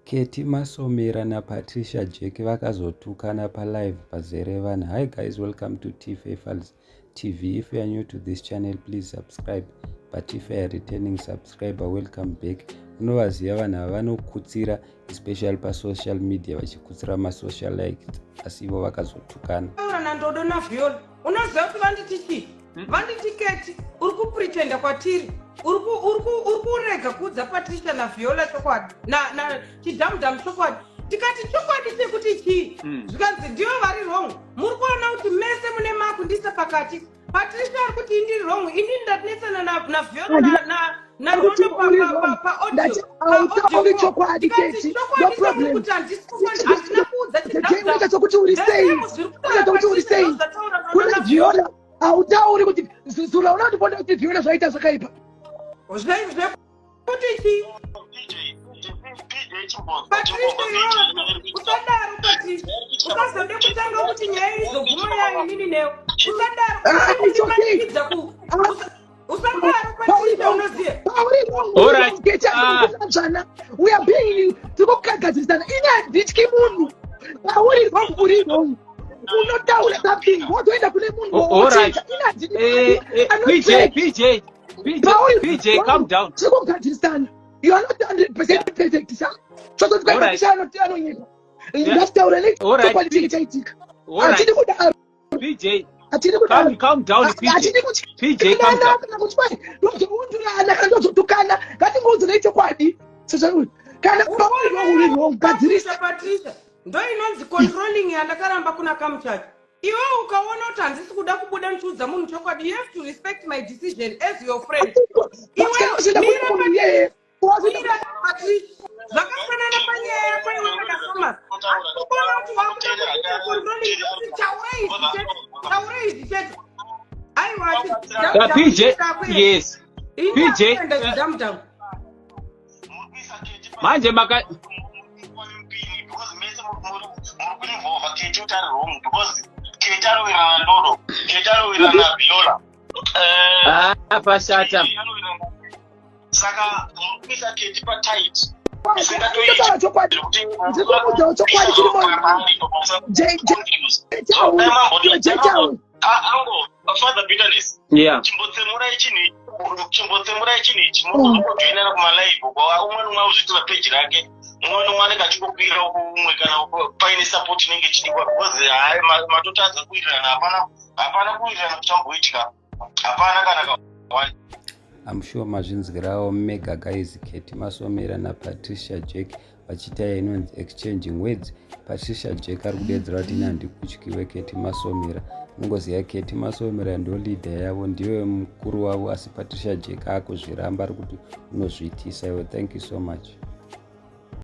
Ketty Masomera naPatricia Jack vakazotukana palive pazere vanhu. Hi guys, welcome to TFA Files TV. If you are new to this channel, please subscribe. But if you are returning subscriber, welcome back. Unovaziva vanhu ava vanokutsira especially pasocial media vachikutsira masocial like asi ivo vakazotukana. Nandodo naViola, unoziva kuti vanditi chii? Vanditi Ketty uri kupretenda kwatiri, uri kurega kuudza Patricia naViola chokwadi nachidhamudhamu chokwadi. Tikati chokwadi chekuti chii? Zvikanzi ndivo vari wrong. Muri kuona kuti mese mune makundisa pakati. Patricia ari kuti indiri wrong, inini ndatinetsana naViola narondo paaudio. Chokwadi Ketty, no problem. Kuti handina kuudza. Unoita sokuti uri sei, unoita kuti uri sei kuna Viola? Hautauri kuti zura una kuti kuti Viola zvaita zvakaipa. Zvekuti chii, Patricia? Iwewe usadaro, Patricia. Usazode kutanga kuti nyaya izoguma yayo inini newe. Usadaro, usandimanikidza ku usadaro, Patricia, unoziva. Pauri we are being tiri kukagadzirisana. Ini handityi munhu. Pauri wrong, uri wrong, unotaura something, wozoenda kune munhu wochinja. Ini handidi. PJ, calm down. Tiri kugadzirisana. You are not 100% perfect sa chototi kwapatisha anonyepa. Ngatitaura nechokwadi chinge chaitika. Hatidi kudaro. PJ, hatidi kudaro. Calm down, PJ. Hatidi PJ, calm down. Kana kuti kwai ndozoundurana kana ndozotukana, ngatingoudzenei chokwadi. Kana pauri wrong, uri wrong, gadzirisa. Patricia, ndo inonzi controlling yandakaramba kuna kamuchacho. Iwe ukaona kuti handisi kuda kubuda ndichiudza munhu chokwadi, you have to respect my decision as your friend. Iwe mira, Patricia, zvakafanana panyaya yako iwe naKasomas. Kuona kuti wakuda kuita controlling kuti taurai izvi chete, taurai izvi chete, aiwa. PJ, yes. PJ, chidhamudhamu. Manje maka because mese muri kuinvolva Ketty kuti ari wrong because Ketty anowirirana Ndodo, Ketty anowirirana Viola. Ah, pashata. Saka muri kuisa Ketty patight. Ndinotaura chokwadi, ndinomuudzawo chokwadi chiri moyo. Ango Father Bitterness, chimbotemurai chinhu, chimbotemurai chinhu ichi. Munozojoinana kumalive umwe nomwe auzvitora peji rake, mumwe nomwe anenge achingokwira umwe kana paine support inenge ichidiwa, because hai, matotadza kuwirirana. Hapana, hapana kuwirirana kuchamboitika, hapana kana ka. I'm sure mazvinzwirawo mega guys, Ketty Masomera naPatricia Jack vachiita inonzi exchanging words. Patricia Jack ari kudedzera kuti ini handikutyiwe, Ketty Masomera. Unongoziva Ketty Masomera ndo leader yavo, ndiwe mukuru wavo, asi Patricia Jack akuzviramba, ari kuti unozviitisa iwe. Thank you so much.